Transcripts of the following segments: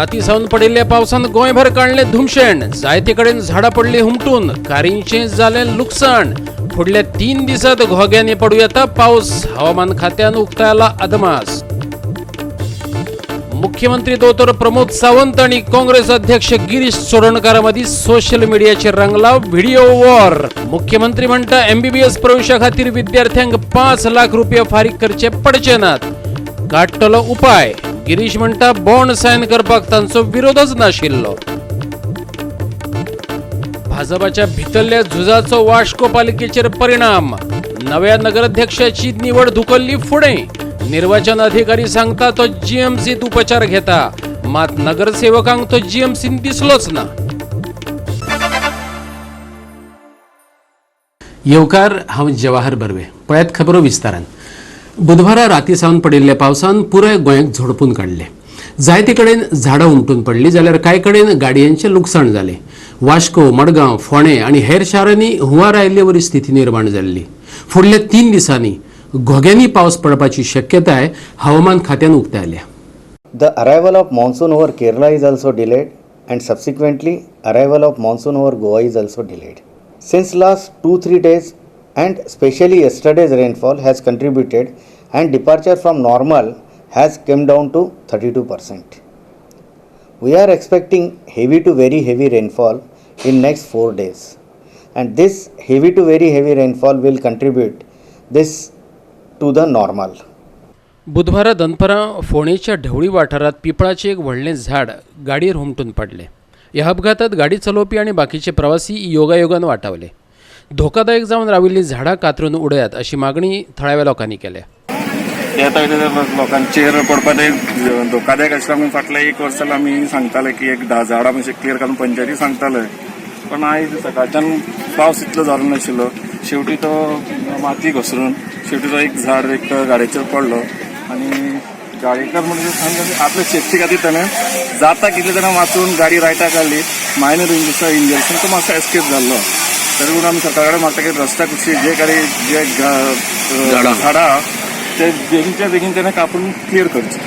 राती सावन पडिल्ल्या पावसान गोंयभर काडलें धुमशेण. जायते कडेन झाडां पडली हुमटून, कारींचें जालें लुकसाण. फुडल्या 3 दिसांत घोग्यांनी पडूं येता पावस, हवामान खात्यान उक्तायला अदमास. मुख्यमंत्री दोतोर प्रमोद सावंत आणि काँग्रेस अध्यक्ष गिरीश चोडणकारा मदीं सोशल मिडियाचेर रंगला व्हिडिओ वॉर. मुख्यमंत्री म्हणटा एमबीबीएस प्रवेशा खातीर विद्यार्थ्यांक 5 लाख रुपये फारीक करचे पडचे नात, काडटलो उपाय. गिरीश म्हणटा बॉन्ड सायन करपाक तांचो विरोधच नाशिल्लो. भाजपाच्या भितरल्या झुजाचो वास्को पालिकेचेर परिणाम. नव्या नगराध्यक्षाची निवड धुकल्ली फुडें. निर्वाचन अधिकारी सांगता तो जीएमसीत उपचार घेता, मात नगरसेवकांक तो जीएमसीत दिसलोच ना. येवकार, हांव जवाहर बर्वे. पळयात खबरो विस्तारान. बुधवारा राती सावन पडिल्ल्या पावसान पुराय गोंयाक झोडपून काडलें. जायते कडेन झाडां उमटून पडली, जाल्यार कांय कडेन गाडयांचें लुकसाण जालें. वास्को, मडगांव, फोंडें आनी हेर शारांनी हुंवार आयिल्ले वरी स्थिती निर्माण जाल्ली. फुडल्या 3 दिसांनी घोग्यांनी पावस पडपाची शक्यताय हवामान खात्यान उक्तायल्या. The arrival of monsoon over Kerala is also delayed and subsequently arrival of monsoon over Goa is also delayed. Since last 2-3 days and specially yesterday's rainfall has contributed and departure from normal has come down to 32%. We are expecting heavy to very heavy rainfall in next 4 days and this heavy to very heavy rainfall will contribute this to the normal. बुधवारा दनपरां फोंडेच्या ढवळी वाठारांत पिपळाचें एक व्हडलें झाड गाडयेर हुमटून पडलें. ह्या अपघातांत गाडी चलोवपी आनी बाकीचे प्रवासी योगायोगान वाटावले. धोकादायक जावन राविल्लीं झाडां कातरून उडयात अशी मागणी थळाव्या लोकांनी केल्या. येता लोकांचेर पडपा ते धोकादायक आशिल्ल्या म्हणून फाटल्या 1 वर्साला आमी सांगताले की एक 10 झाडां मातशें क्लियर काडून पंचायती सांगताले, पण आयज सकाळच्यान पावस इतलो जालो नाशिल्लो. शेवटी तो माती घसरून शेवटी तो एक झाड एक गाडयेचेर पडलो आनी गाडयेकार म्हणजे आपल्या सेफ्टी खातीर ताणें जाता कितले ताणें वाचून गाडी रायटाक काडली. मायनर इंजरीसान तो मातसो एस्केप जाल्लो. तरी पूण आमी सरकारा कडेन मागता की रस्त्या कुशीक जे गाडी जे झाडां ते बेगीनच्या बेगीन ताणें कापून क्लियर करचे.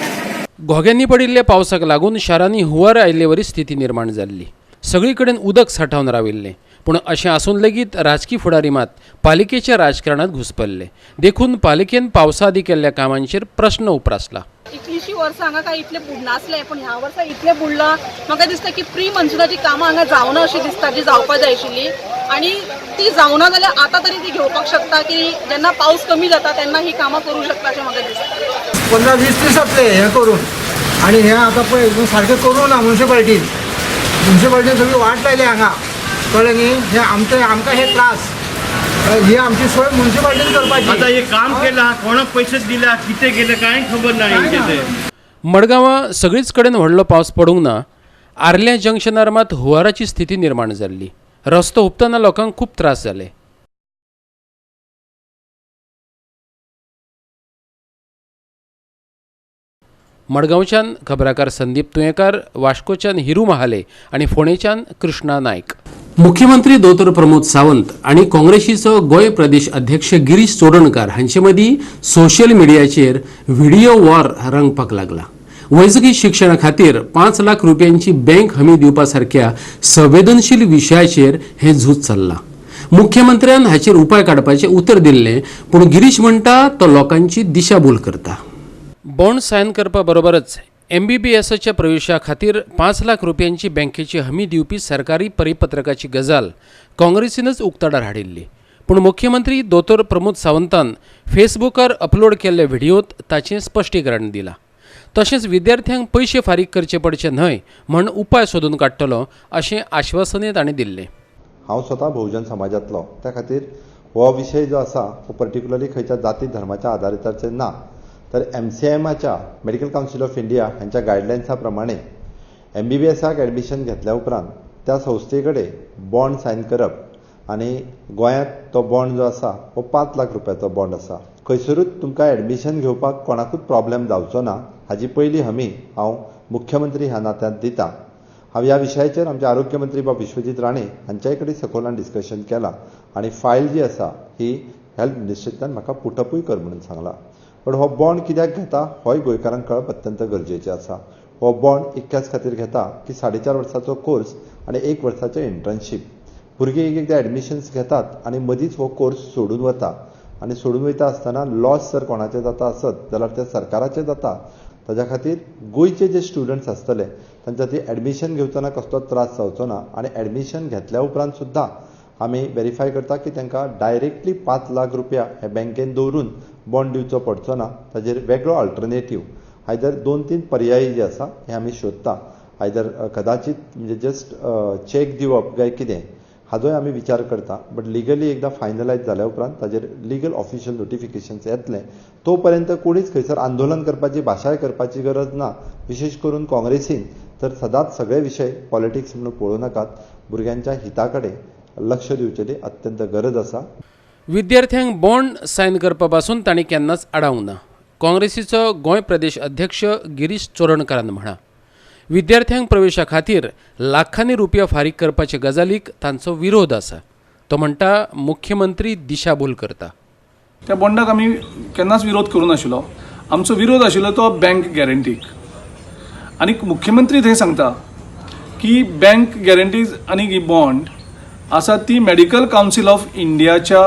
घोग्यांनी पडिल्ल्या पावसाक लागून शारांनी हुंवार आयिल्ले वरी स्थिती निर्माण जाल्ली. सगळी कडेन उदक सांठोवन राविल्लें. पूण अशें आसून लेगीत राजकी फुडारी मात पालिकेच्या राजकारणांत घुसपल्ले. देखून पालिकेन पावसा आदीं केल्ल्या कामांचेर प्रश्न उप्रासला. इतलीशी वर्सां हांगा काय इतलें बुडनासलें, पूण ह्या वर्सा इतलें बुडलां. म्हाका दिसता की प्री मॉन्सुनाची कामां हांगा जावना अशी दिसता, जी जावपा जाय आशिल्ली आनी ती जावना जाल्यार आतां तरी ती घेवपाक शकता की जेन्ना पावस कमी जाता तेन्ना ही कामां करूं शकता अशें म्हाका दिसता. 15-20 दीस जातले हें करून आनी हें आतां पळय सारकें करूं ना. म्युनिसिपालिटीन सगळी वाट लायली हांगा, कळ्ळें न्ही. हे आमचे आमकां हे त्रास, ही आमची सोय म्युनिसिपालिटीन करपाची. आता हे काम केला, कोणाक पैसे दिला, कितें केलें कांय खबर ना हेंचें ते. मडगांवां सगळीच कडेन व्हडलो पावस पडूंक ना. आर्ल्या जंक्शनार मात हुंवाराची स्थिती निर्माण जाल्ली. रस्तो हुपतना लोकांक खूब त्रास जाले. मडगांवच्यान खबराकार संदीप तुयेंकार, वास्कोच्यान हिरू महाले आनी फोंडेच्यान कृष्णा नायक. मुख्यमंत्री दोतोर प्रमोद सावंत आनी काँग्रेसीचो गोंय प्रदेश अध्यक्ष गिरीश चोडणकार हांचे मदीं सोशल मिडियाचेर व्हिडिओ वॉर रंगपाक लागला. वैजकी शिक्षणा खातीर 5 लाख रुपयांची बँक हमी दिवपा सारक्या संवेदनशील विशयाचेर हें झूज चल्लां. मुख्यमंत्र्यान हाचेर उपाय काडपाचें उतर दिल्लें, पूण गिरीश म्हणटा तो लोकांची दिशाभूल करता. बॉन्ड सायन करपा बरोबरच एमबीबीएसाच्या प्रवेशा खातीर 5 लाख रुपयांची बँकेची हमी दिवपी सरकारी परिपत्रकाची गजाल काँग्रेसीनच उक्ताडार हाडिल्ली. पूण मुख्यमंत्री दोतोर प्रमोद सावंतान फेसबुकार अपलोड केल्ल्या व्हिडियोत ताचें स्पश्टीकरण दिलां. तशेंच विद्यार्थ्यांक पयशे फारीक करचे पडचे न्हय म्हण उपाय सोदून काडटलो अशें आश्वासनय ताणें दिल्लें. हांव स्वता बहुजन समाजांतलो, त्या खातीर हो विशय जो आसा हो पर्टिक्युलरली खंयच्या जाती धर्माच्या आदारिताचेर ना, तर एमसीएमाच्या मेडिकल कावन्सील ऑफ इंडिया हांच्या गायडलायन्सा प्रमाणे एमबीबीएसाक एडमिशन घेतल्या उपरांत त्या संस्थे कडेन बॉन्ड सायन करप आनी गोंयांत तो बॉन्ड जो आसा हो 5 लाख रुपयाचो बॉन्ड आसा. खंयसरूच तुमकां एडमिशन घेवपाक कोणाकूच प्रॉब्लेम जावचो ना हाजी पयली हमी हांव मुख्यमंत्री ह्या नात्यान दिता. हांव ह्या विशयाचेर आमचे आरोग्य मंत्री बाब विश्वजीत राणे हांच्याय कडेन सखोलान डिस्कशन केलां आनी फायल जी आसा ही हेल्थ मिनिस्ट्रींतल्यान म्हाका पुटअपूय कर म्हणून सांगलां. पण हो बॉन्ड कित्याक घेता होय गोंयकारांक कळप अत्यंत गरजेचें आसा. हो बॉन्ड इतक्याच खातीर घेता की 4.5 वर्साचो कोर्स आनी 1 वर्साचें इंटर्नशीप. भुरगीं एक एकदां एडमिशन्स घेतात आनी मदींच हो कोर्स सोडून वता आनी सोडून वयता आसतना लॉस जर कोणाचें जाता आसत जाल्यार तें सरकाराचें जाता. ताज्या खातीर गोंयचे जे स्टुडंट्स आसतले तांच्या खातीर एडमिशन घेवचो कसलो त्रास जावचो ना आनी एडमिशन घेतल्या उपरांत सुद्दां आमी वेरीफाय करता की तांकां डायरेक्टली 5 लाख रुपया हे बँकेन दवरून बॉन्ड दिवचो पडचो ना. ताजेर वेगळो अल्टरनेटीव आयदर 2-3 पर्यायी जे आसा हे आमी सोदता. आयदर कदाचित म्हणजे जस्ट चॅक दिवप काय कितें हाजोय आमी विचार करता, बट लिगली एकदां फायनलायज जाल्या उपरांत ताजेर लिगल ऑफिशियल नोटिफिकेशन्स येतलें. तो पर्यंत कोणीच खंयसर आंदोलन करपाची भाशाय करपाची गरज ना, विशेश करून काँग्रेसीन तर सदांच सगळे विशय पॉलिटिक्स म्हणून पळोवं नाकात. भुरग्यांच्या हिता कडेन लक्ष दिवचेली अत्यंत गरज आसा. विद्यार्थ्यांक बॉन्ड सायन करपा पासून तांणी केन्नाच आडावंक ना. काँग्रेसीचो गोंय प्रदेश अध्यक्ष गिरीश चोडणकारान म्हणा विद्यार्थ्यांक प्रवेशा खातीर लाखांनी रुपया फारीक करपाचे गजालीक तांचो विरोध आसा. तो म्हणटा मुख्यमंत्री दिशाभूल करता. त्या बॉन्डाक आमी केन्नाच विरोध करूं नाशिल्लो. आमचो विरोध आशिल्लो तो बँक गॅरंटीक. आनी मुख्यमंत्री थंय सांगता की बँक गॅरंटीज आनी ही बॉन्ड आसा ती मेडिकल कावन्सील ऑफ इंडियाच्या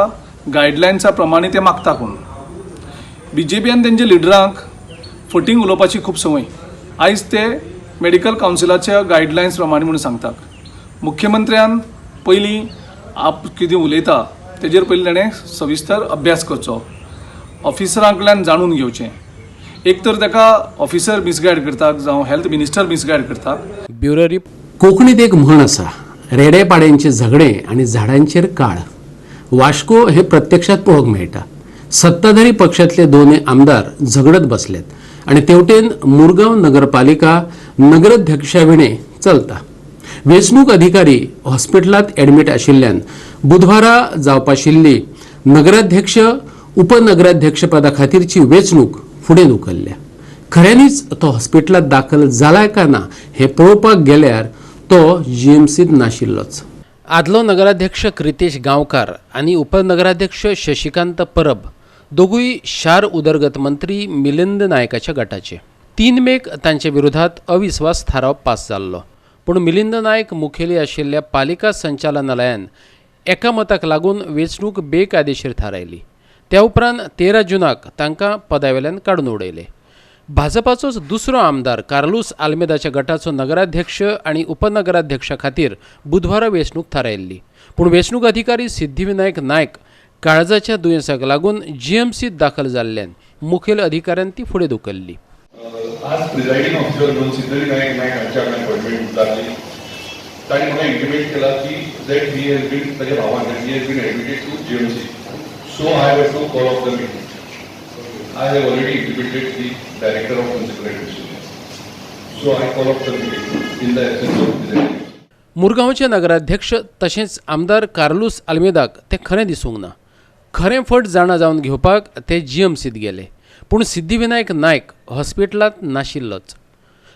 गायडलायन्सा प्रमाणे ते मागता. कोण बीजेपी आनी तेंच्या लिडरांक फटींग उलोवपाची खूब संवय. आयज ते मेडिकल कावन्सिलाच्या गायडलायन्स प्रमाणे म्हणून सांगतात. मुख्यमंत्र्यान पयलीं आप कितें उलयता तेजेर पयलीं ताणें सविस्तर अभ्यास करचो, ऑफिसरां कडल्यान जाणून घेवचें. एक तर ताका ऑफिसर मिसगायड करतात जावं हेल्थ मिनिस्टर मिसगायड करतात. Bureau report. कोंकणीत एक म्हण आसा, रेडेपाड्यांचें झगडें आनी झाडांचेर काळ. वास्को हे प्रत्यक्षात पळोवंक मेळटा. सत्ताधारी पक्षांतले दोनूय आमदार झगडत बसल्यात आनी तेवटेन मुरगांव नगरपालिका नगराध्यक्षा विणे चलता. वेंचणूक अधिकारी हॉस्पिटलांत एडमीट आशिल्ल्यान बुधवारा जावपाशिल्ली नगराध्यक्ष उपनगराध्यक्षपदा खातीरची वेंचणूक फुडें धुकल्ल्या. खऱ्यांनीच तो हॉस्पिटलांत दाखल जाला काय ना हें पळोवपाक गेल्यार तो जीएमसींत नाशिल्लोच. आदलो नगराध्यक्ष क्रितेश गांवकार आनी उपनगराध्यक्ष शशिकांत परब दोगूय शार उदरगत मंत्री मिलिंद नायकाच्या गटाचे. 3 मेक तांचे विरोधात अविस्वास थाराव पास जाल्लो, पूण मिलिंद नायक मुखेली आशिल्ल्या पालिका संचालनालयान एका मताक लागून वेंचणूक बेकायदेशीर थारायली. त्या उपरांत 13 जुनाक तांकां पदावेल्यान काडून उडयले. भाजपाचोच दुसरो आमदार कार्लूस आल्मेदाच्या गटाचो नगराध्यक्ष आनी उपनगराध्यक्षा खातीर बुधवारा वेंचणूक थारायल्ली, पूण वेंचणूक अधिकारी सिद्धिविनायक नायक काळजाच्या दुयेंसाक लागून जीएमसीत दाखल जाल्ल्यान मुखेल अधिकाऱ्यान ती फुडें धुकल्ली. आज प्रिजायडींग ऑफिसर म्हणून सिद्धविनायक नायक हांची आमकां अपॉयंटमेंट जाल्ली. तांणी म्हाका इंटिमेट केला की that he has been, ताच्या भावान, he has been admitted to GMC, so I have to call off the meeting. I have already intimated the director of municipal administration, so I call off the meeting in the absence of presiding. मुरगांवचे नगराध्यक्ष तशेंच आमदार कार्लूस आल्मेदाक तें खरें दिसूंक ना. खरें फट जाणा जावन घेवपाक ते जीएमसीत गेले, पूण सिद्धिविनायक नायक हॉस्पिटलांत नाशिल्लोच.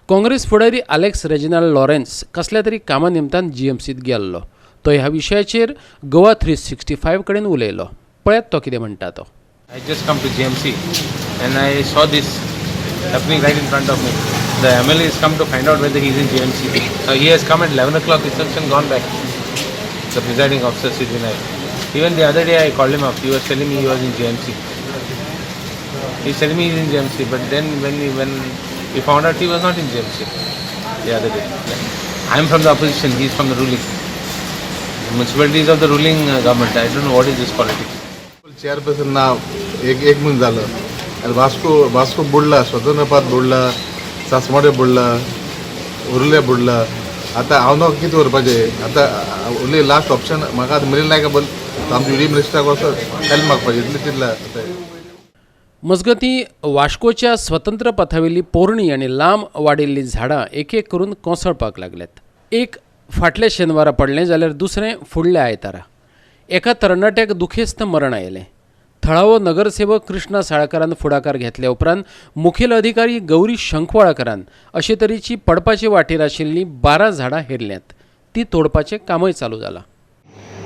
काँग्रेस फुडारी आलेक्स रेजिनाल्ड लॉरेन्स कसल्या तरी कामा निमतान जीएमसीत गेल्लो. तो ह्या विशयाचेर गोवा 365 कडेन उलयलो. पळयात तो कितें म्हणटा तो. I just come to GMC and I saw this happening right in front of me. The MLA has come to find out whether he is in GMC. Now he has come at 11 o'clock itself and gone back. The presiding officer Siddhivinayak. Even the other day I called him up. He was telling me he was in GMC. He said me he is in GMC, but then when we found out he was not in GMC the other day. I am from the opposition. He is from the ruling. The municipality is of the ruling government. I don't know what is this politics. Chairperson ना एक एक म्हूण जालो आनी वास्को वास्को बुडला, स्वतंत्र पात बुडला, सासमाडे बुडला, उर्ले बुडला. आतां हांव न्हू कितें करपाचें आतां उरली लास्ट ऑप्शन म्हाका आतां मिलिंद नायका बल आमच्या युडी मिनिस्टराक वचोन हेल्प मागपाचें इतलें चिंतलां आतां. मजगतीं वास्कोच्या स्वतंत्र पथावेली पोरणी आनी लांब वाडिल्लीं झाडां एक एक करून कोसळपाक लागल्यात. एक फाटल्या शेनवारा पडलें जाल्यार दुसरें फुडल्या आयतारा. एका तरणाट्याक दुखेस्त मरण आयलें. थळावो नगरसेवक कृष्णा साळकारान फुडाकार घेतल्या उपरांत मुखेल अधिकारी गौरी शंखवाळकारान अशे तरेची पडपाचे वाटेर आशिल्लीं 12 झाडां हेरल्यांत. ती तोडपाचें कामय चालू जालां.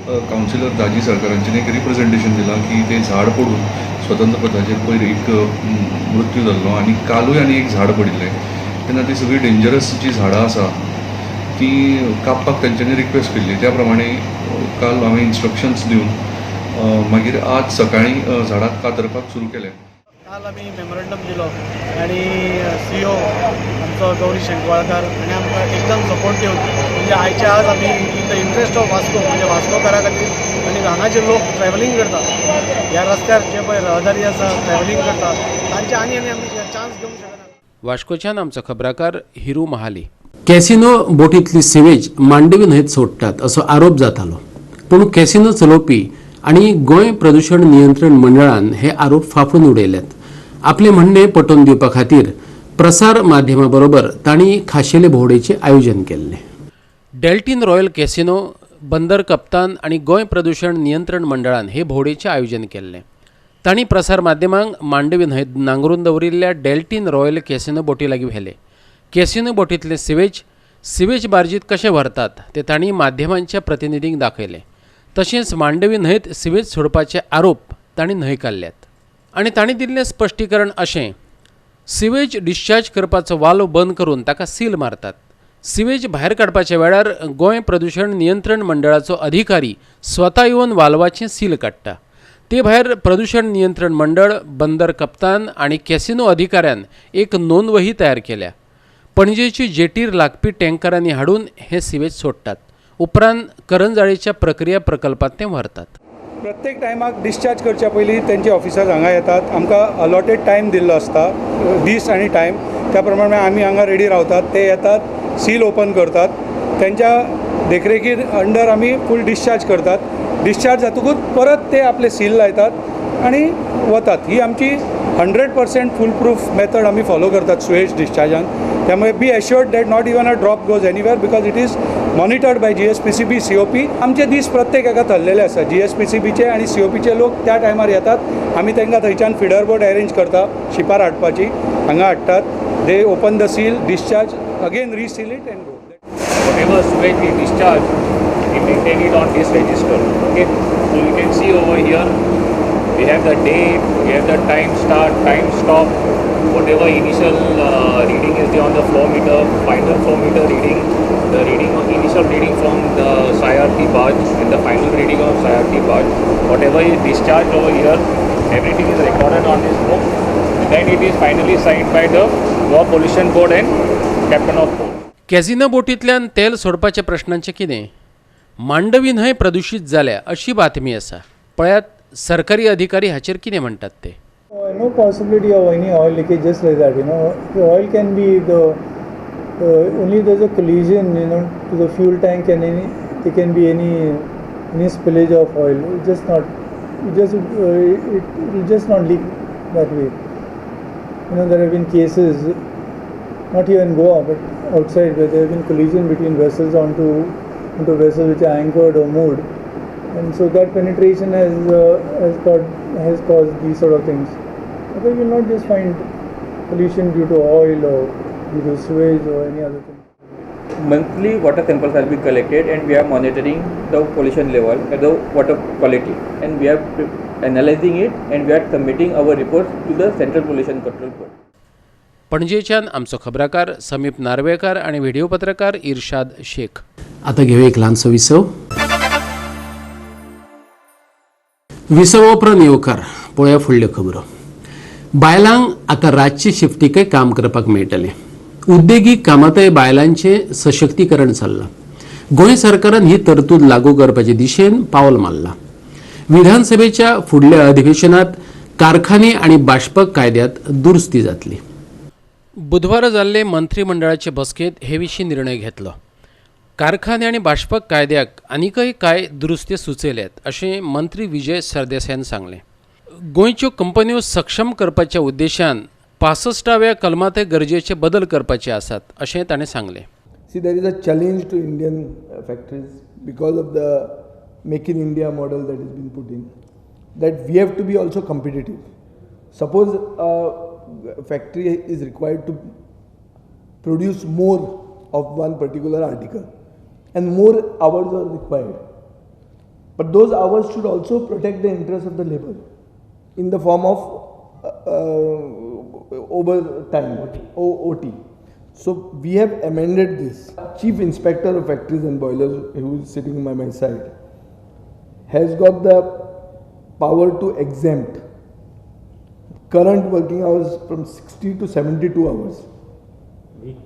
कावन्सिलर दाजी सरकारांचें एक रिप्रेझेंटेशन दिलां की तें झाड पडून स्वतंत्र पथाचेर पयर एक मृत्यू जाल्लो आनी कालूय आनी एक झाड पडिल्लें. तेन्ना ती सगळी डेंजरस जी झाडां आसा ती कापपाक तेंच्यांनी रिक्वेस्ट केल्ली. त्या प्रमाणे काल हांवें इन्स्ट्रक्शन्स दिवन मागीर आज सकाळीं झाडां कातरपाक सुरू केलें. काल आमी मेमोरंडम दिलो आनी सीओ आमचो गौरी शेंकवाळकार आनी आमकां एकदम सपोर्ट दिवन म्हणजे आयच्या आज आमी in the interest of Vasco, म्हणजे वास्कोकारा खातीर आनी हांगाचे लोक ट्रॅव्हलिंग करता ह्या रस्त्यार, जे पळय रहदारी आसा, ट्रॅव्हलिंग करता तांचे आनी आनी आमी चान्स घेवंक शकना. वास्कोच्यान आमचो खबराकार हिरू महाली. कॅसिनो बोटींतली सिवेज मांडवी न्हंयेत सोडटात असो आरोप जातालो, पूण कॅसिनो चलोवपी आनी गोंय प्रदूशण नियंत्रण मंडळान हे आरोप फाफून उडयल्यात. आपलें म्हणणें पटोवन दिवपा खातीर प्रसार माध्यमा बरोबर तांणी खाशेले भोंवडेचें आयोजन केल्लें. डेल्टीन रॉयल कॅसिनो, बंदर कप्तान आनी गोंय प्रदूशण नियंत्रण मंडळान हे भोंवडेचें आयोजन केल्लें. तांणी प्रसार माध्यमांक मांडवी न्हंयेत नांगरून दवरिल्ल्या डेल्टीन रॉयल कॅसिनो बोटी लागीं व्हेले. कॅसिनो बोटींतलें सिवेज सिवेज बार्जीत कशें व्हरतात तें तांणी माध्यमांच्या प्रतिनिधींक दाखयलें. तशेंच मांडवी न्हंयेत सिवेज सोडपाचे आरोप तांणी न्हयकारल्यात आनी तांणी दिल्लें स्पश्टीकरण अशें: सिवेज डिस्चार्ज करपाचो वालो बंद करून ताका सील मारतात. सिवेज भायर काडपाच्या वेळार गोंय प्रदूशण नियंत्रण मंडळाचो अधिकारी स्वता येवन वाल्वाचें सील काडटा. ते भायर प्रदूशण नियंत्रण मंडळ, बंदर कप्तान आनी कॅसिनो अधिकाऱ्यान एक नोंदवही तयार केल्या. पणजेची जेटीर लागपी टँकरांनी हाडून हें सिवेज सोडटात. उपरांत करंजाळेच्या प्रक्रिया प्रकल्पांत तें व्हरतात. प्रत्येक टायमाक डिस्चार्ज करच्या पयलीं तेंचे ऑफिसर्स हांगा येतात. आमकां अलॉटेड टायम दिल्लो आसता, दीस आनी टायम, त्या प्रमाणे आमी हांगा रेडी रावतात. ते येतात, सील ओपन करतात, तेंच्या देखरेखीर अंडर आमी फूल डिस्चार्ज करतात. डिस्चार्ज जातकूच परत ते आपले सील लायतात आनी वतात. ही आमची 100% फूल प्रूफ मेथड आमी फॉलो करतात सुएज डिस्चार्जान. त्यामुळे be assured that not even a drop goes anywhere because it is monitored by GSPCB, COP. आमचे दीस प्रत्येक एका थरलेले आसा. जीएसपीसीबीचे आनी सीओपीचे लोक त्या टायमार येतात. आमी तांकां थंयच्यान फिडर बोट अरेंज करता शिपार हाडपाची, हांगा हाडटात. They open the seal, discharge, again reseal it and go. Whatever sewage we discharge, we maintain it on this register. Okay, so you can see over here, we have the date, we have the time start, time stop, whatever initial reading is there on the flow meter, final flow meter reading, the reading, initial reading from the Sayarthi barge and the final reading of Sayarthi barge. Whatever is discharged over here, everything is recorded on this book. Then it is finally signed by the Goa Pollution Board and Captain of Port. Casino बोटींतल्यान तेल सोडपाच्या प्रश्नांचें कितें? मांडवी न्हंय प्रदुशीत जाल्या अशी बातमी आसा. पळयात सरकारी अधिकारी हाचेर कितें म्हणटात ते. No possibility of any oil leakage just like that, you know. The oil can be the only there's a collision, you know, to the fuel tank and any there can be any spillage of oil. It just not, it just it will just not leak that way. You know, there have been cases, not here in Goa but outside, where there have been collision between vessels onto vessels which are anchored or moored, and so that penetration has caused these sort of things. But you will not just find pollution due to oil or due to sewage or any other thing. Monthly water samples are being collected and we are monitoring the pollution level and the water quality, and we are analyzing it and we are submitting our reports to the Central Pollution Control Board. पणजेच्यान आमचो खबराकार समीप नार्वेकार आनी video पत्रकार इर्शाद शेख. आता घेऊया एक ल्हानसो विसव. विसव उपरांत येवकार. पळोवया फुडल्यो खबरो. बायलांक आतां रातचे शिफ्टीकय काम करपाक मेळटलें. उद्देगीक कामांतय बायलांचें सशक्तीकरण चल्लां. गोंय सरकारान ही तरतूद लागू करपाचे दिशेन पावल मारलां. विधानसभेच्या फुडल्या अधिवेशनात कारखाने आनी बाष्पक कायद्यांत दुरुस्ती जातली. बुधवारा जाल्ले मंत्रीमंडळाचे बसकेंत हे विशीं निर्णय घेतलो. कारखाने आनी बाष्पक कायद्याक आनीकय कांय दुरुस्ती सुचयल्यात अशें मंत्री विजय सरदेसायान सांगलें. गोंयच्यो कंपन्यो सक्षम करपाच्या उद्देशान 65व्या कलमांतय गरजेचे बदल करपाचे आसात अशें ताणें सांगलें. See, there is a challenge to Indian factories because of the Make in India model that has been put in, that we have to be also competitive. Suppose a factory is required to produce more of one particular article and more hours are required, but those hours should also protect the interests of the labor in the form of overtime, OT. So we have amended this. Chief Inspector of Factories and Boilers, who is sitting by my side, has got the power to exempt current working hours from 60 to 72 hours. Week.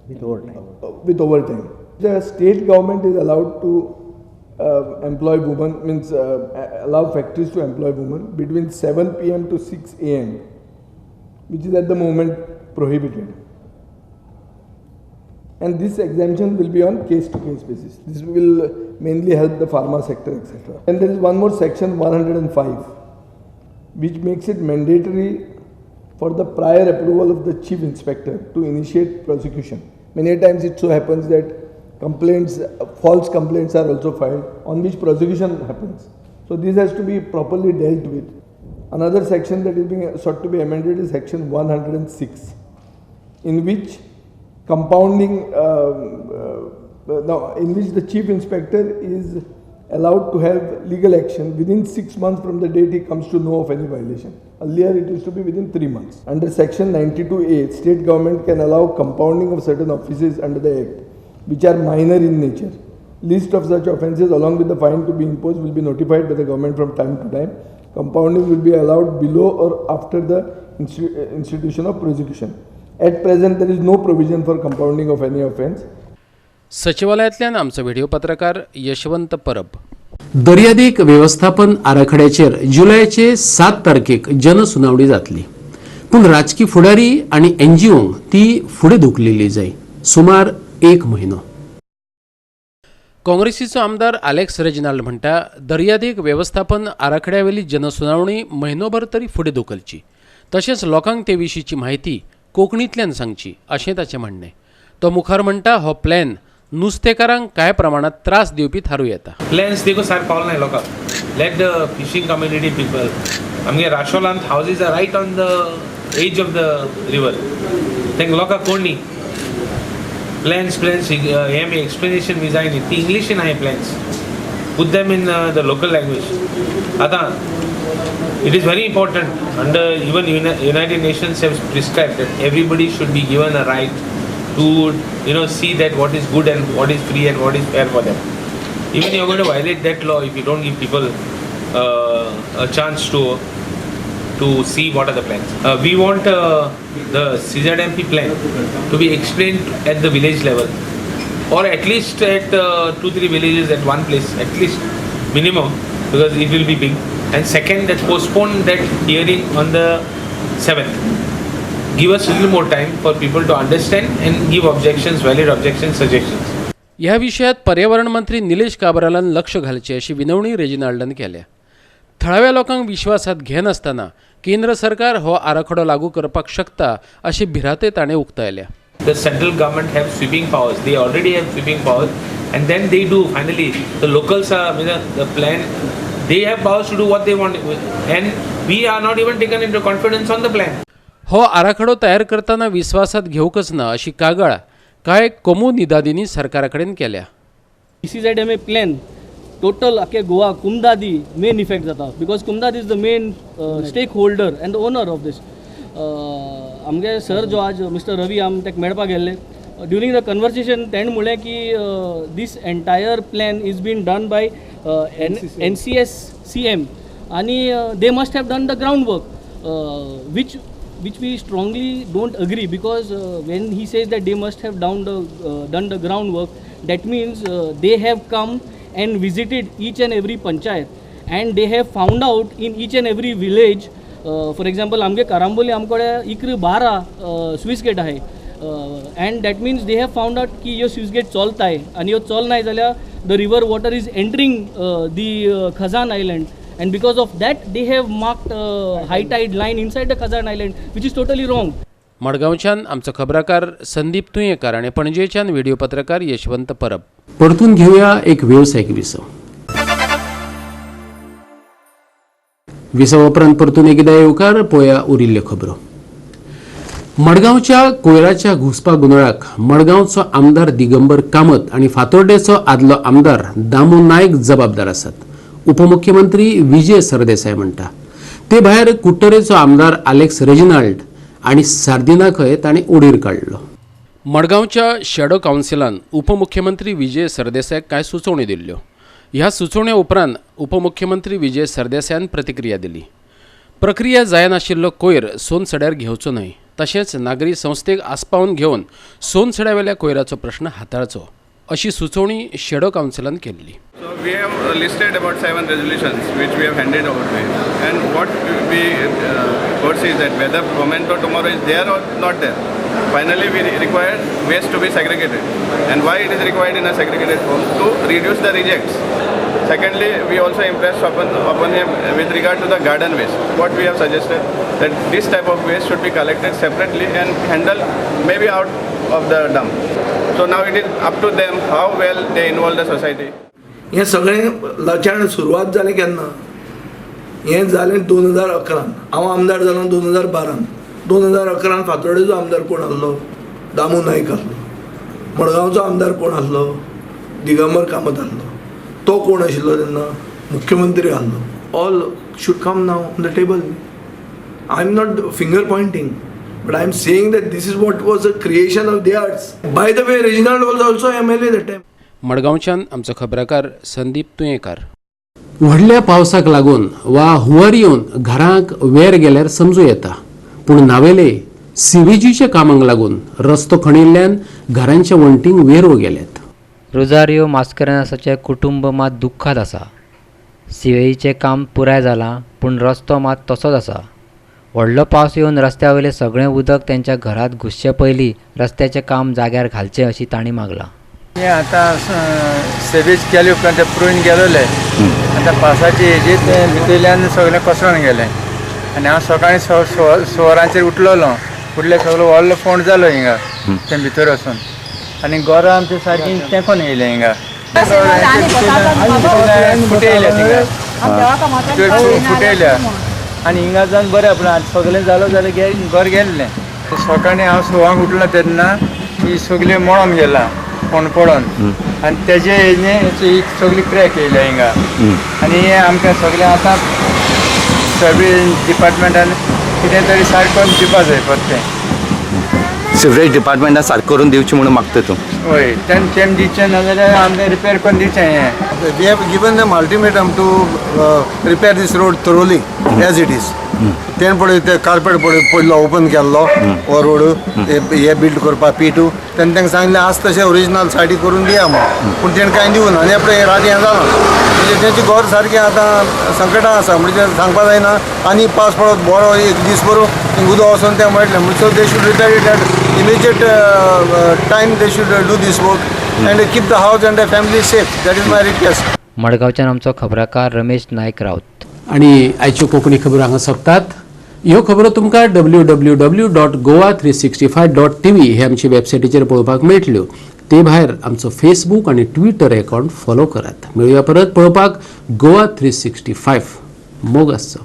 With overtime. With overtime. The state government is allowed to employ women, means allow factories to employ women between 7 p.m. to 6 a.m., which is at the moment prohibited. And this exemption will be on case-to-case basis. This will mainly help the pharma sector, etc. And there is one more section 105, which makes it mandatory for the prior approval of the chief inspector to initiate prosecution. Many times it so happens that complaints, false complaints are also filed on which prosecution happens. So this has to be properly dealt with. Another section that is being sought to be amended is section 106, in which compounding, in which the chief inspector is allowed to have legal action within 6 months from the date he comes to know of any violation. Earlier it used to be within 3 months. Under section 92A, state government can allow compounding of certain offices under the Act, which are minor in nature. List of such offences along with the fine to be imposed will be notified by the government from time to time. Compounding will be allowed below or after the institution of prosecution. At present, there is no provision for compounding of any offence. सचिवालयांतल्यान आमचो video पत्रकार यशवंत परब. दर्यादेग वेवस्थापन आराखड्याचेर जुलयाचे 7 तारखेक जनसुनावणी जातली, पूण राजकी फुडारी आनी एनजीओंक ती फुडें धुकलेली जाय सुमार 1 म्हयनो. काँग्रेसीचो आमदार आलेक्स रेजिनाल्ड म्हणटा, दर्यादेग वेवस्थापन आराखड्यावेली जनसुनावणी म्हयनोभर तरी फुडें धुकलची, तशेंच लोकांक ते विशींची म्हायती कोंकणींतल्यान सांगची अशें ताचें म्हणणें. तो मुखार म्हणटा, हो प्लॅन नुस्तेकारांक कांय प्रमाणांत त्रास दिवपी थारूं येता. प्लॅन्स देखून सारकें पावल ना लोकांक. Let the fishing community people, आमगे राशोलांत houses are right on the edge of the river, तांकां लोकांक कोण न्ही. प्लॅन्स प्लॅन्स हे आमी एक्सप्लेनेशन बी जाय न्ही, ती इंग्लिशीन आहाय plans, put them in the local language. आतां it is very important under even United Nations have prescribed that everybody should be given a right to, you know, see that what is good and what is free and what is fair for them. Even you are going to violate that law if you don't give people a chance to see what are the plans. We want the CZMP plan to be explained at the village level, or at least at 2-3 villages at one place, at least minimum, because it will be big. And second, that postpone that hearing on the 7th. Give us a little more time for people to understand and give objections, valid objections, suggestions. ह्या विशयात पर्यावरण मंत्री निलेश काब्रालान लक्ष घालचें अशी विनवणी रेजिनाल्डान केल्या. थळाव्या लोकांक विश्वासात घेनासतना केंद्र सरकार हो आराखडो लागू करपाक शकता अशी भिरांतय ताणें उक्तायल्या. The central government have sweeping powers. They already have sweeping powers, and then they do finally. The locals are, you know, the plan. They have powers to do what they want, and we are not even taken into confidence on the plan. हो आराखडो तयार करतना विश्वासात घेवंकच ना अशी कागाळ कांय कोमुनिदादींनी सरकारा कडेन केल्या. CZMA plan total आख्खे गोवा कुमदादी मेन इफेक्ट जाता, because Comunidade is the main stake holder and the owner of this. आमगे सर जो आज मिस्टर रवी आम ताका मेळपाक गेल्ले, ड्युरींग the conversation तेणें म्हणलें की this entire plan is been done by NCSCM आनी they must have done the ground work, which we strongly don't agree, because when he says that they must have done the groundwork, that means they have come and visited each and every panchayat and they have found out in each and every village. For example, आमगे कारांबोली आमकडे 11-12 Swiss get आहे, and that means they have found out की ह्यो Swiss get चलताय आनी ह्यो चलनाय जाल्यार the river water is entering the Khazan island, and because of that they have marked high tide line inside the Khazan island, which is totally wrong. मडगांवच्यान आमचो खबराकार संदीप तुयेंकार आनी पणजेच्यान video पत्रकार यशवंत परब. परतून घेवया एक वेवसायीक विसव. विसव उपरांत परतून एकदा येवकार पळोवया उरिल्ल्यो खबरो. मडगांवच्या कोयराच्या घुसपा गोंदळाक मडगांवचो आमदार दिगंबर कामत आनी फातोर्डेचो आदलो आमदार दामू नायक जबाबदार आसात, उपमुख्यमंत्री विजय सरदेसाय म्हणटा. ते भायर कुट्टरेचो आमदार आलेक्स रेजिनाल्ड आनी सार्दिनाकय तांणी ओडीर काडलो. मडगांवच्या शॅडो कावन्सिलान उपमुख्यमंत्री विजय सरदेसायाक कांय सुचोवण्यो दिल्ल्यो. ह्या सुचोवण्या उपरांत उपमुख्यमंत्री विजय सरदेसायान प्रतिक्रिया दिली. प्रक्रिया जायनाशिल्लो कोयर सोनसड्यार घेवचो न्हय, तशेंच नागरी संस्थेक आस्पावन घेवन सोनसड्यावेल्या कोयराचो प्रश्न हाताळचो अशी सुचोवणी शॅडो कावन्सिलान केल्ली. So we have listed about 7 resolutions which we have handed over to him, and what we foresee is that whether Fomento tomorrow is there or not there, finally we require waste to be segregated. And why it is required in a segregated form? To reduce the rejects. Secondly, we also impressed upon him with regard to the garden waste. What we have suggested that this type of waste should be collected separately and handled maybe out of the dump. So now it is up to them how well they involve the society. हें सगळें लचाण सुरवात जालें केन्ना? हें जालें 2011. हांव आमदार जालो 2012. 2011 फातोर्डेचो आमदार कोण आसलो? दामू नायक आसलो. मडगांवचो आमदार कोण आसलो? दिगंबर कामत आसलो. तो कोण आशिल्लो तेन्ना? मुख्यमंत्री आसलो. All should come now on the table. I am not finger pointing, but I am saying that this is what was a creation of theirs. By the way, Reginald was also MLA that time. मडगांवच्यान आमचो खबराकार संदीप तुयेंकार. व्हडल्या पावसाक लागून वा हुंवार येवन घरांक वेर गेल्यार समजूं येता, पूण नावेले सिवेजीच्या कामांक लागून रस्तो खणिल्ल्यान घरांच्या वण्टींक वेरो गेल्यात. रोजारियो मास्करेन्हासाचें कुटुंब मात दुख्खांत आसा. सिवेजीचें काम पुराय जालां, पूण रस्तो मात तसोच आसा. व्हडलो पावस येवन रस्त्या वयलें सगळें उदक तेंच्या घरांत घुसचे पयलीं रस्त्याचें काम जाग्यार घालचें अशी तांणी मागलां. हें आतां सेवेज केले उपरांत तें पुरोवन गेलोले. आतां पावसाचे हेजेर तें भितरल्यान सगळें कोसळोन गेलें आनी हांव सकाळीं 6 वरांचेर उठलेलो. उठले सगळो व्हडलो फोंड जालो हिंगा तें भितर वचून आनी गोरां आमचे सारकी तेंकोन येयले हिंगा. फुटे येयल्या थिंगा, भितर फुटे येयल्या आनी हिंगा जावन बरें आपलें सगळें जालो जाल्यार घर गेल्लें. सकाळीं हांव 6 उठलो तेन्ना ही सगळें मळोन गेलां फोंड पडोन आनी तेजे हेजें ही सगळी क्रॅक येयल्या हिंगा. आनी हें आमकां सगळें आतां सर्वीस डिपार्टमेंटान कितें तरी सारकें करून दिवपा जाय परतें. सिवरेज डिपार्टमेंटान सारकें करून दिवचें म्हणून मागता तूं? हय, तेम दिवचें ना जाल्यार आमकां रिपेर करून दिवचें हें. We have given them ultimatum to repair this road thoroughly as it is. तेण पळय ते कार्पेट पळय पडलो ओपन केल्लो हो रोड हे बिल्ड करपाक पी2. तेन्ना तांकां सांगलें आज तशें ओरिजिनल सायडी करून दिया म्हूण, पूण तेणें कांय दिवना आनी आपणें राती हें जालां म्हणजे तेंचें घर सारकें आतां संकटां आसा म्हणजे सांगपा जायना. आनी पावस पडत बरो एक दीस बरो उदक वचोन तें मेळटलें म्हणजे. So they should repair it at immediate time. They should do this work and keep the house and the family safe. That is my request. मडगांवच्यान आमचो खबराकार रमेश नायक राऊत. आनी आयच्यो कोंकणी खबरो हांगा सोंपतात. ह्यो खबरो तुमकां www.goa365.tv हे आमचे वेबसायटीचेर पळोवपाक मेळटल्यो. ते भायर आमचो फेसबूक आनी ट्विटर अकावंट फॉलो करात. मेळुया परत पळोवपाक गोवा 365. मोग आसचो.